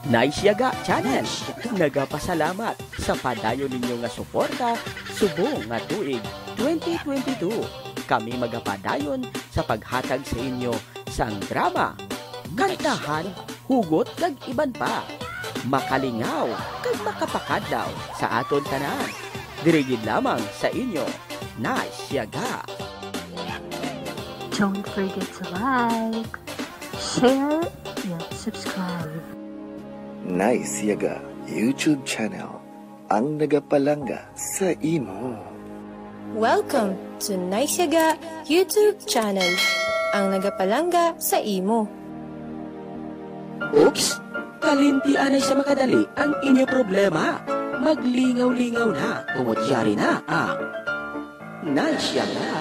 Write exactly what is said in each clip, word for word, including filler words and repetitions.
Nice Yaga Channel nagapasalamat sa padayon ninyo nga suporta subong nga tuig twenty twenty-two. Kami magapadayon sa paghatag sa inyo sang drama, kantahan, hugot, kag iban pa. Makalingaw kag makapakadlaw sa aton tanan. Diri gid lamang sa inyo, Nice Yaga. Don't forget to like, share, and subscribe. Nice Yaga YouTube channel, ang nagapalangga sa imo. Welcome to Nice Yaga YouTube channel, ang nagapalangga sa imo. Oops! Kalimti anay sa makadali ang inyo problema. Maglingaw-lingaw na, tungod yari na ang Nice Yaga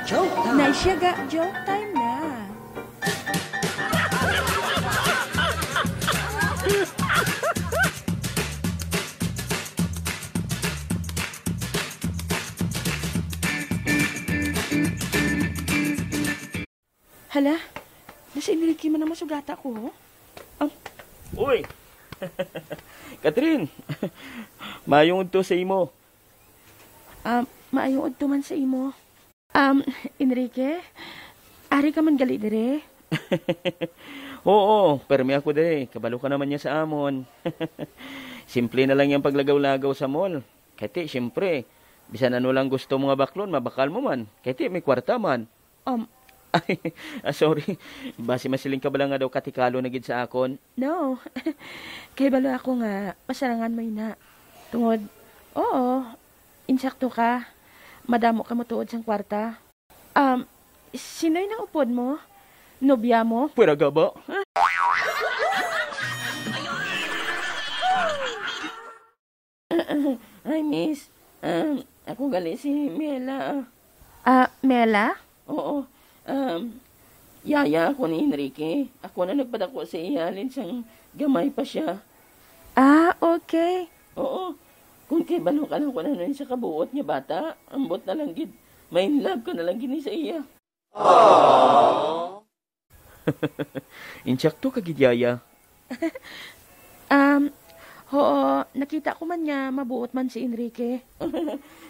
Joke Time. Nice Yaga Joke Time na. Hala, na si Enrique man ang masugata ko, ho? Ang Uy! Catherine! Maayong udto sa imo. Ah, maayong udto man sa imo. Um, Enrique, ari ka man gali dire? Oo, permi ako dire. Kabalo ka naman niya sa amon. Simple na lang yang paglagaw-lagaw sa mall. Kay ti, siyempre, bisan ano lang gusto mo nga baklon, mabakal mo man. Kay ti, may kwarta man. Um, Ay, ah, sorry. Basi masiling ka bala nga daw katikalo na gid sa akon? No. Kay balo ako nga masarangan mo ina. Tungod, oo, insakto ka. Madamo ka mo tuod sang kwarta. Um, sinoy nang upod mo? Nobya mo? Pwera gaba? Hi, miss. Um, ako gali si Mela. Ah, Mela? Oo. Um, yaya ako ni Enrique. Ako na nagpadako sa iya halin sang gamay pa siya. Ah, okay. Oo. Kung kay balo ka lang kung ano sa kabuot niya bata, ambot na lang gid. May love ka na lang gini sa iya. Aww. Insakto ka gid, yaya. Um, hoo, nakita ko man nga mabuot man si Enrique.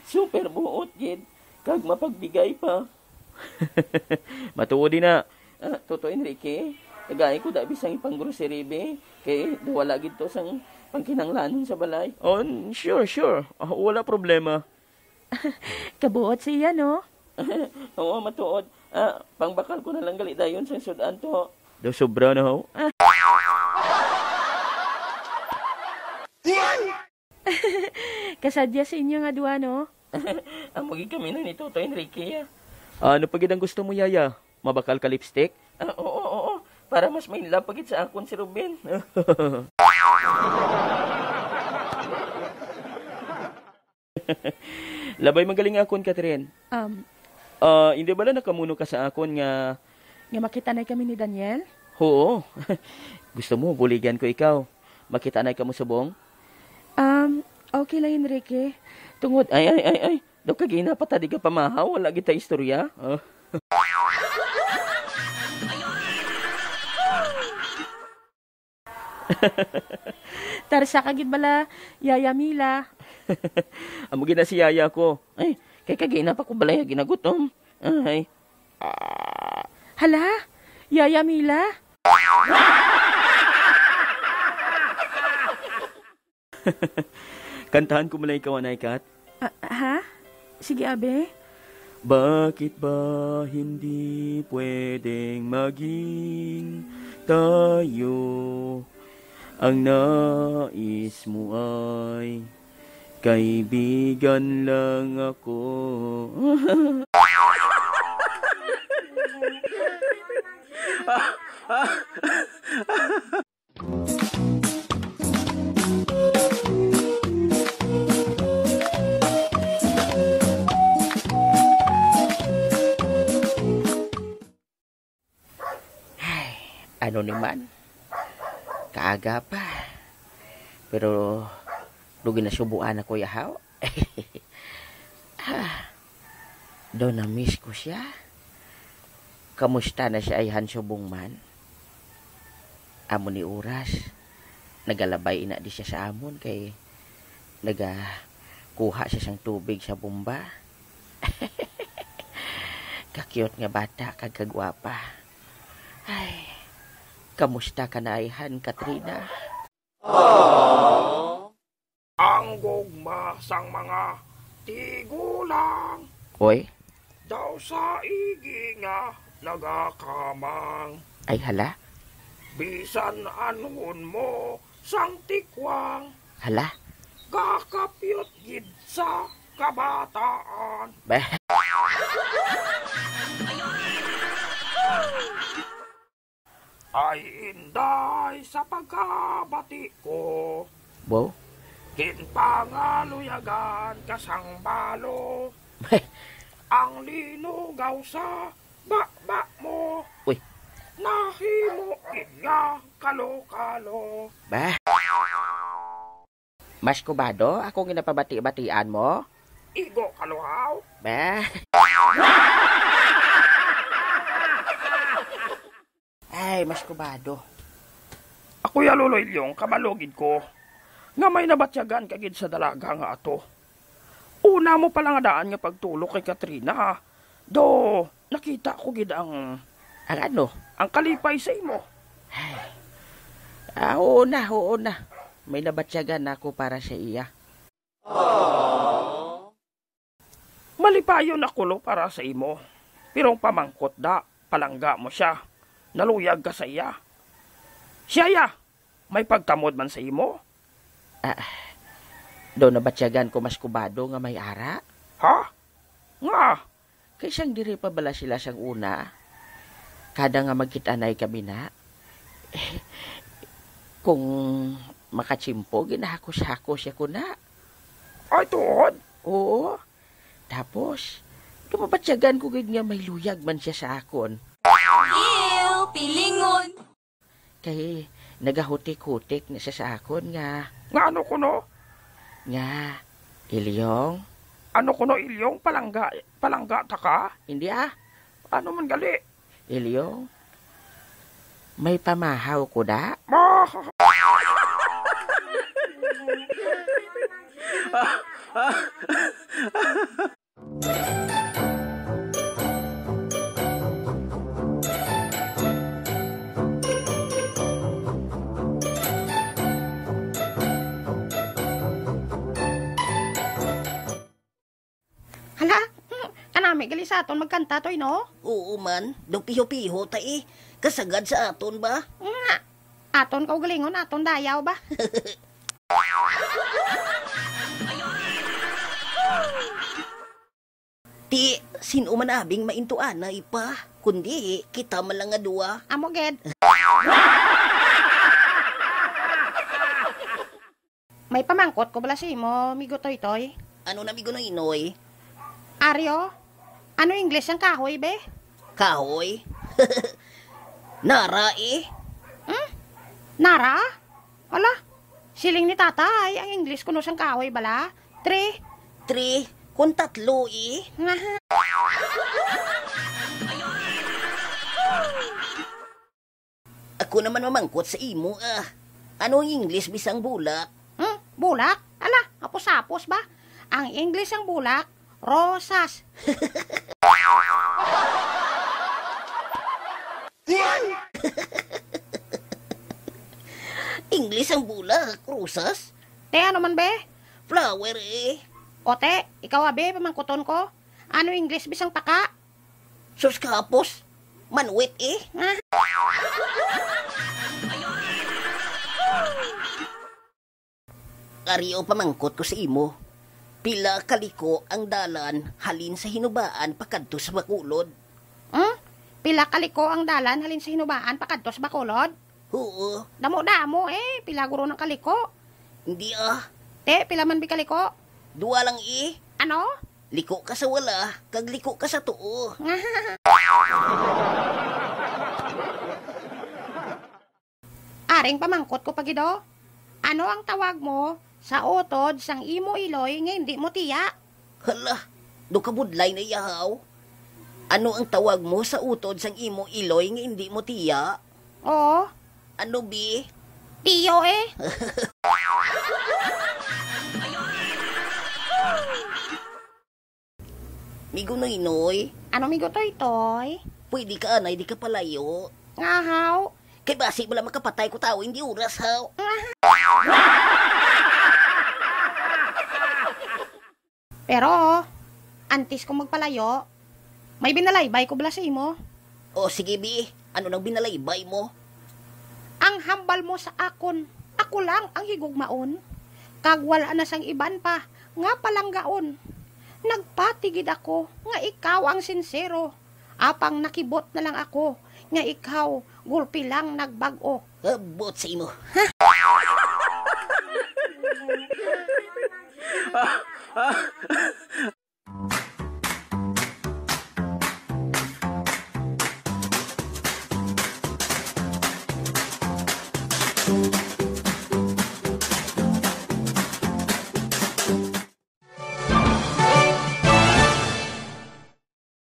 Super buot gid, kag mapagbigay pa. Matuod din na. Ah, Toto Enrique, tagai ko da bisang ipang-grocery, be. Kay wala gid to sang pangkinanglanon sa balay. Oh, n-, sure, sure. Ah, wala problema. Kabuot siya, no? Oo, matuod. Ah, pangbakal ko na lang gali dayon sang sud-an to. Daw sobra na, ho? Kasadya sa inyo nga duha, no? Amo gid kami na ni Toto Enrique, ah. Ah, ano pa gid ang gusto mo, yaya? Mabakal ka lipstick? Ah, oo, oo. Para mas may love pa gid sa akon si Ruben. Labay man gali nga akon, Catherine. Um, Ah, hindi bala nakamuno ka sa akon nga Nga makitanay kami ni Daniel? Huo. Gusto mo, buligan ko ikaw? Makitanay kamo subong? Um, okay lang, Enrique. Tungod, ay, ay, ay, ay. Daw kagina pa ta di ka pamahaw, wala kita istorya. Ah. Tarsa ka gid bala, Yaya Mila. Amo gid na si Yaya ko. Ay, kay kagina pa ko balay ginagutom. Ay. Hala, Yaya Mila. Kantahan ko man lang ikaw, anay, Kat. Ah, ha? Sige, abe. Bakit ba hindi pwedeng maging tayo? Ang nais mo ay kaibigan lang ako. Ay, ano ni man? Kaaga pa. Pero, do ginasubuan ako yahaw. Ah, daw na-miss ko siya. Kamusta na siya, ayhan, subong man? Amo ni oras. Nagalabay ina di siya sa amon kay nagakuha siya sang tubig sa bomba. Ka-cute nga bata kag kagwapa. Ay, kamusta ka na, ayhan, Katrina? Ang gugma sang mga tigulang Oy, daw sa igi nga nagakamang. Ay, hala. Bisan anhon mo sang tikwang, Hala. Kakapyot gid sa kabataan. Bah. Ay, Inday, sa pagkabati ko, Bo? Ginpangaluyagan ka sang balo. Ang linugaw sa baba mo. Uy. Nahimo gid nga kalo-kalo. Bah. Mas kubado akong ginapabati-batian mo? Igo kaluhaw. Bah. Ay, mas kubado. Ako ya, Lolo Ilyong, kabalo gid ko nga may nabatyagan ka gid sa dalaga nga ato. Una mo pala nga daan nga pagtulok kay Katrina, ha? Do, nakita ko gid ang Ang ano? Ang kalipay sa imo. Ay. Ah, oo na, oo na. May nabatyagan ako para sa iya. Malipayon ako, lo, para sa imo. Pero ang pamangkot da, palangga mo siya. Naluyag ka sa iya. Siya ya, may pagtamod man sa imo? Ah, daw nabatyagan ko mas kubado nga may ara. Ha? Nga? Kay sang diri pa bala sila sang una, kada nga magkit-anay kami na, kung makatsimpo, ginahakos-hakos siya ko na. Ay, tuod? Oo. Tapos, dumabatyagan ko gid nga may luyag man siya sa akon. Ew, pilingon. Kay nagahutik-hutik na siya sa akon nga Nga ano kuno? Nga, Ilyong? Ano kuno, Ilyong? Palangga, palangga ta ka? Hindi, ah. Ano man gali? Ilyong, may pamahaw ko da? Ma- Hala, hmm, kanami gali sa aton magkanta, Toy, no? Oo man, daw piho-piho ta, eh. Kasagad sa aton ba? Nga, aton kaugalingon, aton dayaw ba? Ti, sin-o man abing maintuanay pa, kundi kita man lang nga duwa. Amo gid. May pamangkot ko bala sa imo, Migo Toytoy. Ano na, Migo Noynoy? Aryo, ano English ang kahoy, be? Kahoy? Nara, eh. Hmm? Nara? Hala, siling ni tatay, ang English kuno sang kahoy bala? Three. Three, kung tatlo, eh. Nga. Ako naman mamangkot sa imo, ah. Ano ang English bisang bulak? Hmm? Bulak? Ala, hapos-hapos ba? Ang English ang bulak, rosas. English ang bulak, rosas? Te, ano man, be? Flower, eh. O, te, ikaw, abi, pamangkuton ko. Ano English bisang taka? Sus, kapos. Manwit, eh. Ari o pamangkot ko sa imo. Pila ka liko ang dalan halin sa Hinubaan pakadto sa Bacolod? Hmm? Pila ka liko ang dalan halin sa Hinubaan pakadto sa Bacolod? Oo. Damo-damo, eh. Pila guro nang kaliko? Hindi, ah. Te, pila man bi kaliko? Duwa lang, eh. Ano? Liko ka sa wala, kag liko ka sa tuo. Aring pamangkot ko pa gid, oh. Ano ang tawag mo sa utod sang imo iloy nga hindi mo tiya? Hala, do kabudlay na yahaw. Ano ang tawag mo sa utod sang imo iloy nga hindi mo tiya? Oo. Ano, bi? Tiyo eh. Migo Noynoy. Ano, Migo Toytoy? Pwede ka anay di ka palayo? Nga haw? Kay basi bala makapatay ko tawo hindi oras haw. Pero, antes ko magpalayo, may binalaybay ko bala sa imo. O sige, bi, ano nang binalaybay mo? Ang hambal mo sa akon, ako lang ang higugmaon, kag wala na sang iban pa nga palanggaon. Nagpati gid ako nga ikaw ang sinsero, apang nakibot na lang ako nga ikaw gulpi lang nagbag-o. Abot sa imo.